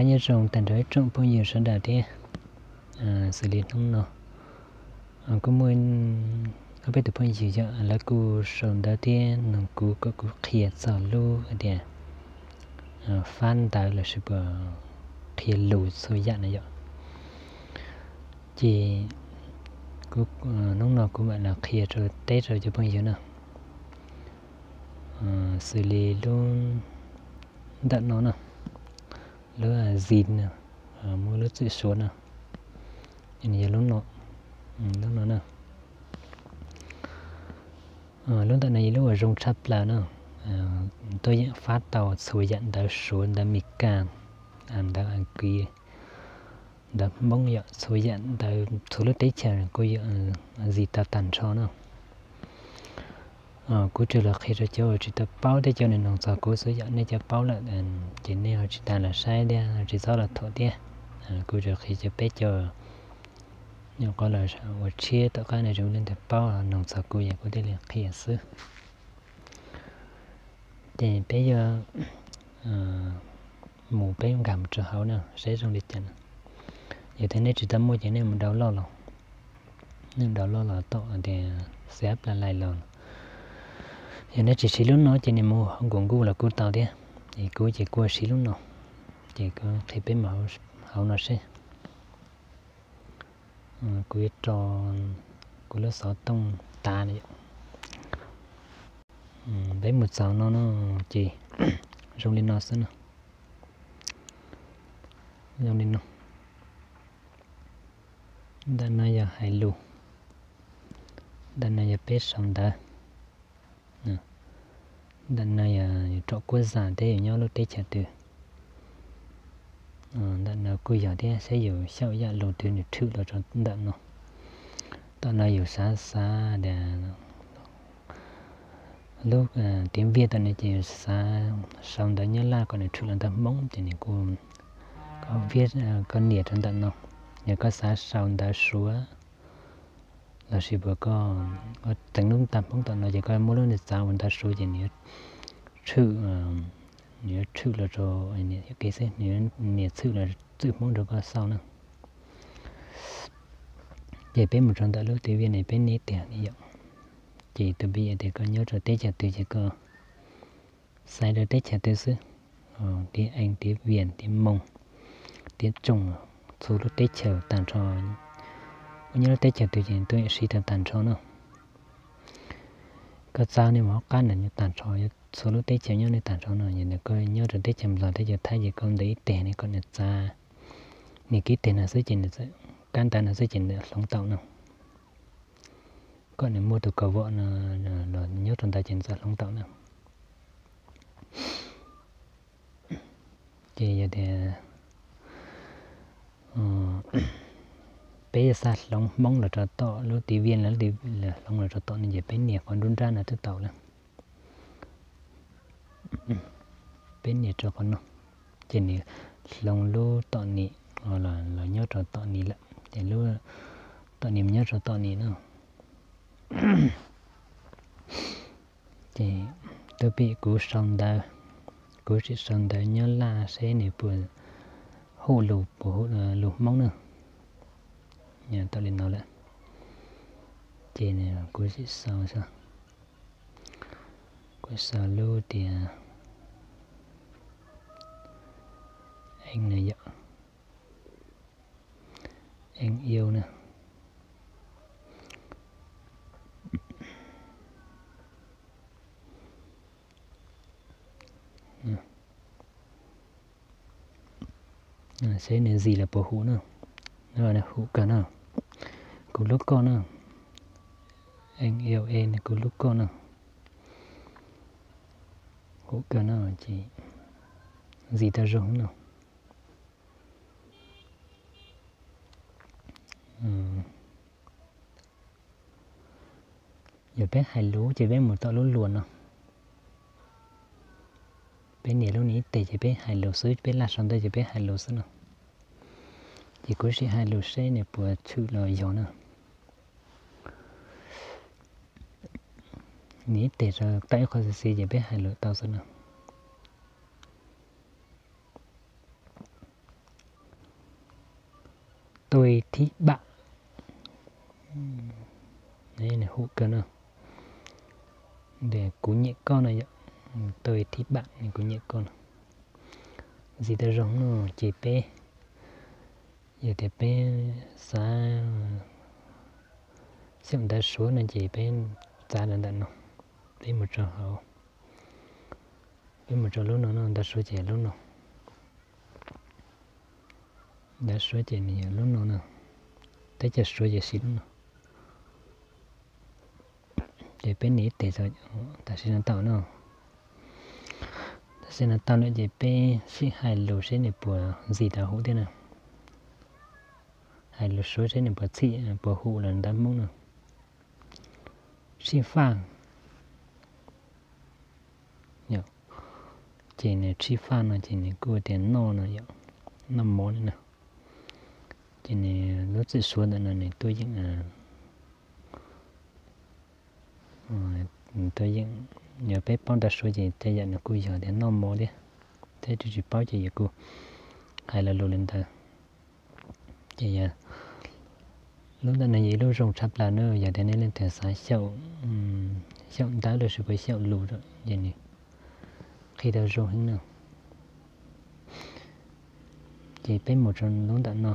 Nyob zoo tag nrho ib tsoom phooj ywg sawv daws thiab. Xws li hnub no kuj muaj ob peb tus phooj ywg yog lawv kuj sau ntawv thiab nug kuv kom kuv qhia txog lub hais tias fab ntawv lossis puas qhia lus txhua yam na yom. Ces hnub no kuv mam los qhia rau teb rau cov phooj ywg na. Xws li lub ntawm no na, lub zis na, muaj lub txwm suav na, yog lub no, lub no na. Lub ntawm no yog lub uas zoo tshaj plaws na, tuaj yeem fab tau txhua yam ntawv suav, ntawv Meskas, ntawv Askiv, ntawv Hmoob yom, txhua yam ntawv txhua lub teb chaws kuj yeem zis tau tag nrho na. Kuv tsuas los qhia rau cov uas tsis tau paub thiab cov nws nug txog kuv xwb yom, nej cov paub lawm ces nej ho tsis tas los saib thiab tsis txhob los thuam thiab. Kuv tsuas qhia cov peb cov nyuam qhuav los ua tshiab tom qab no, zoo li ntawd paub nug txog kuv yom, kuv thiaj li qhia xwb. Ces peb yuav mus, peb nkag mus rau hauv na, saib zoo li cas na. Yog tias nej tsis tau muaj ces nej mus download los, nej download los tom tias xab pla lais los. Yog nej tsis siv lub no ces nej mus hauv Google los kuj tau thiab. Es kuv ces kuv siv lub no, ces kuv qhia peb mus hauv no seb. Kuv yuav rau kuv lub xov tooj tas na yom. Peb mus txog no no ces zoo li no xwb na. Zoo li no. Ntawm no yog hais lus, ntawm no yog peb sau ntawv, ntawm no yog yus rau kuab zam thiab yus nyob lub teb chaws twg. Ntawm no kuj yog thiab, saib yus xyaum yam lus twg nws tshwm los rau ntawm no. Tom no yus xav xav tias lub tiếng Việt tom no ces yus xav sau ntawv Nyab Laj kom nws tshwm los ntawv Hmoob ces nws kuj, koj nias rau ntawm no. Yog koj xav sau ntawv Suav lossis puas koj teev lub ntaj Hmoob tom no ces koj muab lub ntawv txav ua ntawv Suav ces nws yuav tshwm, nws yuav tshwm los rau, nws yuav nias tshwm los txwm Hmoob rau koj xauj na. Ces peb mus rau ntawm lub tiếng Việt no peb nias tiag li yom. Ces tus pib tias koj nyob rau teb chaws twg ces koj xaiv rau teb chaws twg xwb. Tiếng Anh, tiếng Việt, tiếng Mông, tiếng Trung, txhua lub teb chaws tag nrho. Koj nyob lub teb chaws twg ces tuaj siv tau tag nrho no. Koj txav nej mus hauv qab ntawm no tag nrho, txhua lub teb chaws nyob nej tag nrho no, yog koj nyob rau teb chaws Nplog, teb chaws Thaib ces koj ntawm ib teg ne, koj nias txav, nias kiv teg no xwb ces nws, kab ntawv no xwb ces nws hloov tau no. Koj nias muaj tus kaus vom no los nyob rau ntawd ces nws txawm hloov tau na. Ces yog tias peb xav hloov Hmoob los rau tom lub tiếng Việt, hloov los rau tom no ces peb nias qhov nruab nrab no twb tau lawm. Peb nias rau qhov no, ces nws hloov lub tom nim los nyob rau tom nim lawm, ces lub tom nim nyob rau tom nim no. Ces tus pib kuv sau ntawv, kuv sim sau ntawv Nyab Laj seb nws puas hum lus, puas hum lus Hmoob na. Tau li no lawm, ces kuv sim sau, kuv sau lub tias Em no yom, Em Yêu na. Seb nws zis los puas hum na. Hum kawg na. Kuv hlub koj na. Em Yêu Em, kuv hlub koj na. Hum kawg na, ces zis tau zoo na. Yog peb hais lus ces peb mus tom lub luas no. Peb nias lub no ib teg ces peb hais lus xwb, peb laj sau ntawv ces peb hais lus xwb no. Ces kuv sim hais lus seb nws puas tshwm los yog na. Nias ib teg rau tawm ib qho xis xis ces peb hais lus tau xwb no. nws hum kawg no. Ntawm kuv nyiam koj no yom, tôi thích bạn, kuv nyiam koj no. Ntxiv tau zoo no ces peb, yog tias peb xav xyaum ntawv Suav no ces peb txav rau ntawm no, peb mus rau hauv, peb mus rau lub no no, ntawv Suav ces lub no. Ntawv Suav ces nws yog lub no no, teb chaws Suav ces siv lub no. Ces peb nias ib tes, tam sim no tau no. Tam sim no tau lawm ces peb sim hais lus seb nws puas ntxim tau hum thiab na. Hais lus Suav seb nws puas txhim, puas hum lawm ntawv Hmoob na. Tshij faj, ces nws tshij faj no ces nws kuj tias noj no yom, noj mov na. Ces nws lub txim Suav ntawm no nws tuaj yeem, tuaj yeem, yog peb paub ntawv Suav ces tej yam nws kuj yog tias noj mov thiab, thiab tsis paub ces yus kuj hais lo lus li ntawd. Ces yog lub ntawm no yog ib lub zoo tshaj plaws na, yog tias nej leej twg xav xyaum, xyaum ntawv los sis puas xyaum lus ces nws qhia tau zoo heev na. Ces peb mus rau lub ntawm no,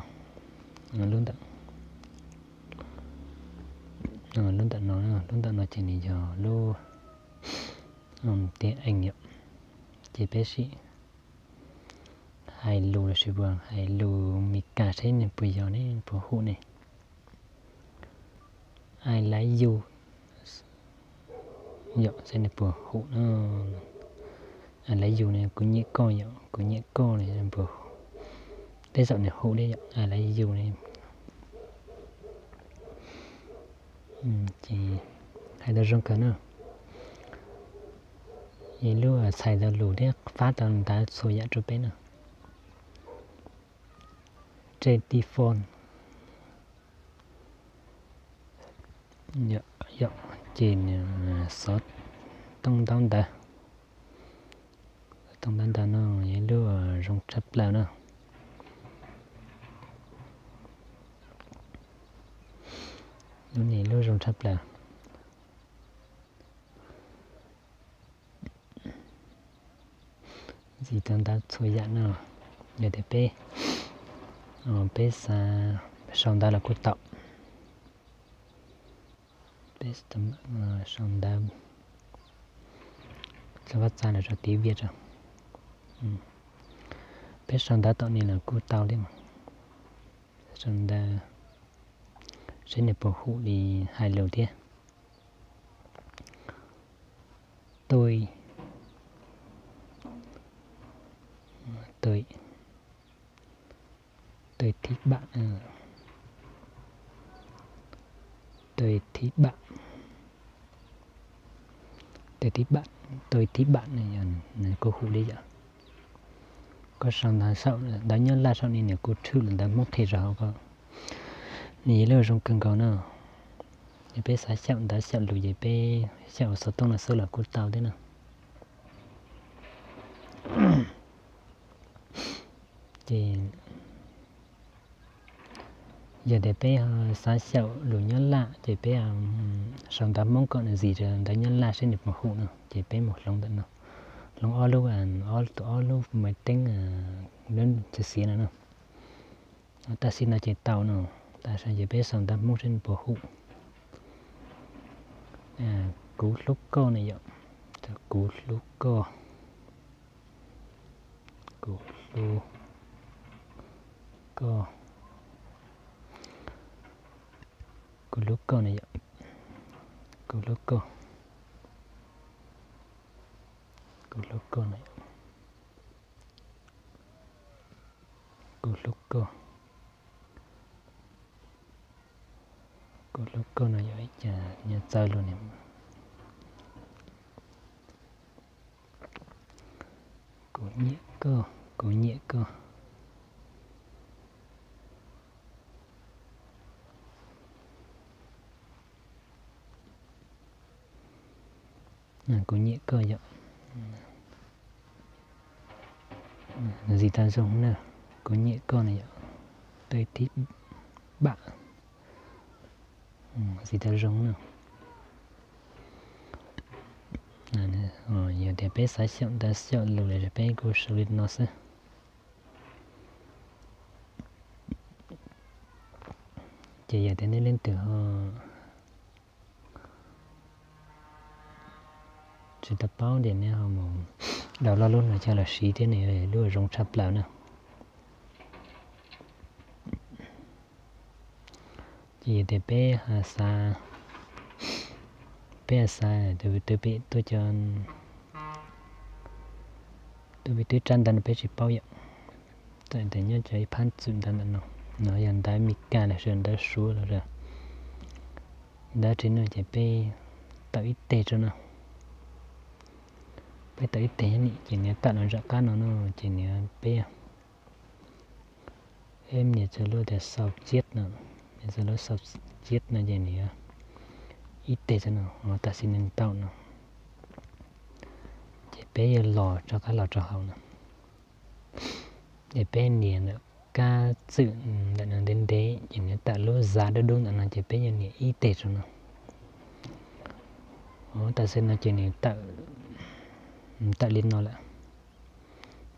lub ntawm, lub ntawm no, lub ntawm no ces nws yog lub tiav ees yom. Ces peb sim hais lus los sis puas hais lus Mes Kas seb nws puas yog ne, puas hum ne. I like you, yom, seb nws puas hum no. I like you ne, kuv nyiam koj yom, kuv nyiam koj ne, puas, tej zaum nws hum thiab yom, I like you ne. Ces hais tau zoo kawg na. Ib lub txhais tau lus thiab fab tau ntawv txhua yam rau peb na. Tre ti phone, ces xov tooj ntaub ntawv, tooj ntaub ntawv no yog ib lub zoo tshaj plaws na. Lub no lub zoo tshaj plaws. Ntxiv tau ntawv txhua yam no, yog tias peb, peb xav sau ntawv los kuj tau. Peb sau ntawv, sau vaj txag los sau tiếng Việt rau. Peb sau ntawv tom no los kuj tau thiab. Sau ntawv seb nws puas hum li hais lus thiab. Tôi, tôi, tôi thích bạn, tôi thích bạn, tôi thích bạn, tôi thích bạn, nws kuj hum li yom. Koj sau ntawv, ntawv Nyab Laj saum no nws kuj tshwm lub ntawv Hmoob qhia rau hauv ko. Nws yog lub zoo kawg nkaus no. Yog peb xav xyaum ntawv xyaum lus ces peb xyaum xov tooj no xwb los kuj tau thiab na. Ces yog tias peb xav xyaum lus Nyab Laj ces peb sau ntawv Hmoob kom nws ntxiv rau ntawv Nyab Laj seb nws puas hum no, ces peb mus hloov ntawm no, hloov ob lub, ob lub máy tính, lub txiv xiav no no. Tam sim no ces tau no, tam sim no ces peb sau ntawv Hmoob seb nws puas hum. Kuv hlub koj no yom, kuv hlub koj, kuv hlub koj, kuv hlub koj no yom, kuv hlub koj, kuv hlub koj no yom, kuv hlub koj, kuv hlub koj no yog ib co nyob txawv lus ne. Kuv nyiam koj, kuv nyiam koj. Kuv nyiam koj yom. Ntxiv tau zoo na, kuv nyiam koj no yom. Tôi thích bạn. Ntxiv tau zoo na. Yog tias peb xav xyaum ntawv xyaum lus los peb kuj sau li no xwb. Ces yog tias nej leej twg ho tsis tau paub ces nej ho mus download lub no coj los siv thiab nws lub zoo tshaj plaws na. Ces yog tias peb xav, peb xav tus, tus pem tuaj cov, tus pem twb tsab ntawv no peb tsis paub yom. Txawm tias nyob cov ib phab txwm ntawv ntawm no, no yog ntawv Mes Kas los sis ntawv Suav los sis ntawv tsis no ces peb tawm ib teg rau no. Peb tawm ib teg ni ces nws tawm los nram qab no no ces nws peb nias txog lub tias sau ciab no, nias txog lub sau ciab no ces nws ib teg rau no, tam sim nws tawm no ces peb yuav los rov qab los rau hauv no. Ces peb nias ntawm kab txwm ntawm no ntev ntev ces nws tawm lub zav dub dub ntawm no ces peb yuav nias ib teg rau no. Tam sim no ces nws tawm li no lawm.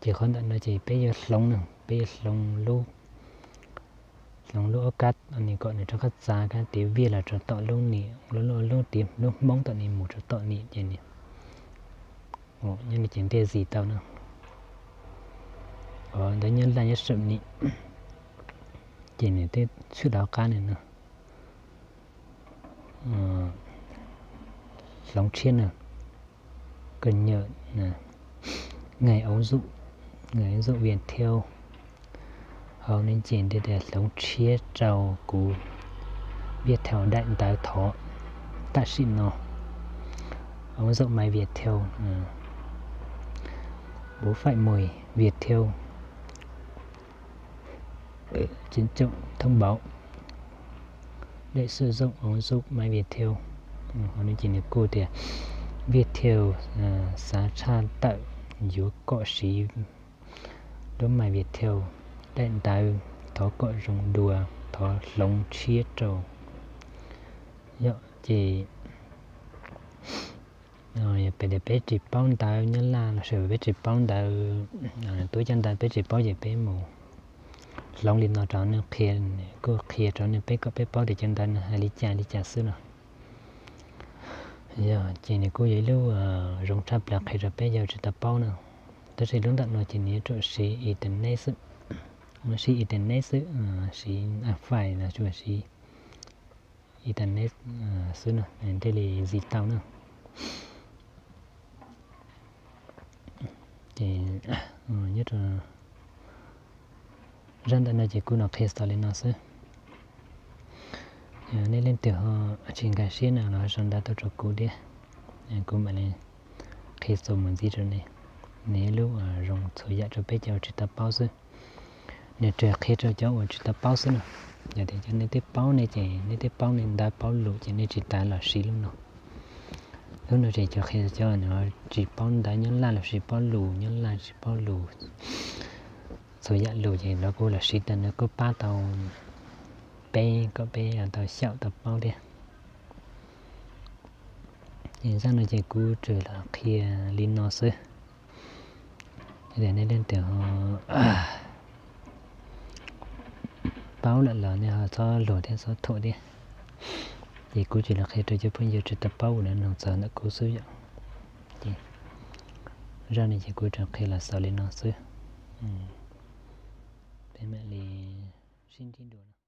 Ces qhov ntawm no ces peb yuav hloov no, peb yuav hloov lub, hloov lub ob kab no kom nws rov qab txav kab tias Viaj los rau tom lub ni, lub, lub tias lub Hmoob tom ni mus rau tom ni ces nws, nyob ni ces ntiaj txiv tau no. Ntawv Nyab Laj nyob saum ni ces nws twb tshwm rov qab no no. Hloov tshiab no, koj nyam, ngày ứng dụng, ngày ứng dụng Viettel. Hauv no ces nws tias hloov tshiab rau kuv Viettel đại ntawv thov tam sim no. Ứng dụng My Viettel, bố phải mời Viettel. Chính trọng thông báo. Để sử dụng ứng dụng My Viettel. Hauv no ces nws kuj tias Viettel xav tshaj tawm yuav kom siv lub My Viettel đại ntawv, thov kom zoo dua, thov hloov tshiab rau. Yog ces yog peb tias peb tsis paub ntawv Nyab Laj los sis peb tsis paub ntawv, tub coj ntawv peb tsis paub ces peb mus hloov li no rau nws qhia, kuj qhia rau nws peb kom peb paub tias cov ntawv nws hais li cas li cas xwb no. Yog ces nws kuj yog ib lub zoo tshaj plaws qhia rau peb yog tsis tau paub no. Tab sis lub ntawm no ces nws yuav tsum siv internet xwb, siv internet xwb, siv wifi los siv internet xwb no nws thiaj li zis tau na. Ces nyob rau zaj ntawm no ces kuv los qhia xaus li no xwb. Nej leej twg ho tsis nkag siab no los sau ntawv tuaj rau kuv thiab, kuv mam li qhia xaus mus ntxiv rau nej. Nws ib lub zoo txhua yam rau peb cov uas tsis tau paub xwb. Nws tsuas qhia rau cov uas tsis tau paub xwb no. Yog tias cov nej twb paub ne ces nej twb paub nej ntawv paub lus ces nej tsis tas los siv lub no. Lub no ces tsuas qhia cov tsis paub ntawv Nyab Laj los tsis paub lus Nyab Laj tsis paub lus, txhua yam lus ces lawv kuj los siv tau, nws kuj pab tau peb kom peb tau xyaum tau paub thiab. Ces zaj no ces kuv tsuas los qhia li no xwb. Yog tias nej leej twg ho paub lawm los nej ho txhob luag thiab txhob thuam thiab. Ces kuv tsuas los qhia rau cov phooj ywg tsis tau paub uas lawv nug txog ntawm kuv xwb yom. Ces zaj no ces kuv tsuas qhia los xaus li no xwb. Peb mam li sib ntsib dua.